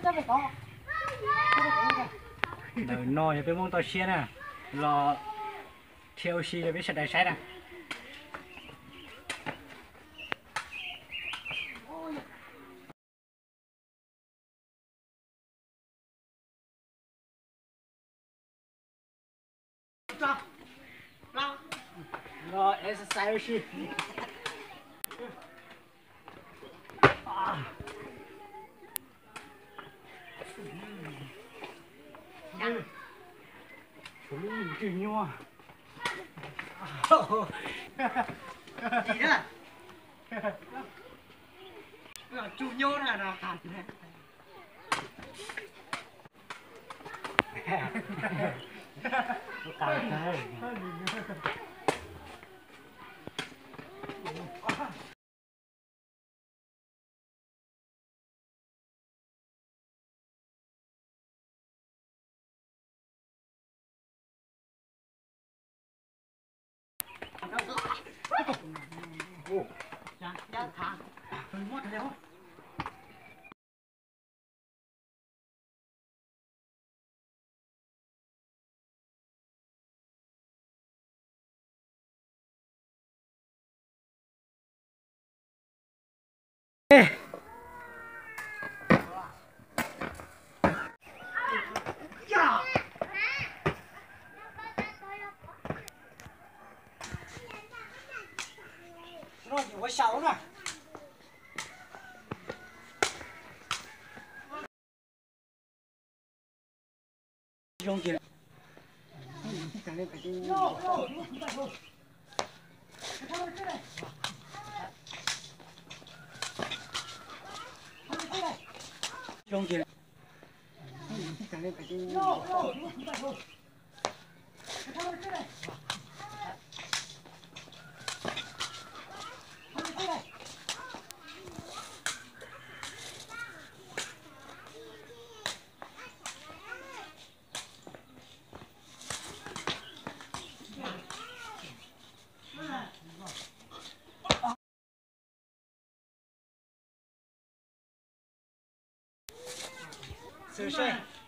Ntawm no yog peb Hmoob toj siab na, los dhia ua si rau peb sawv daws saib na. Los exercise ua si. Tshuav lub ntsej nyuaj. Tsuj nyob na no. Xwm seb,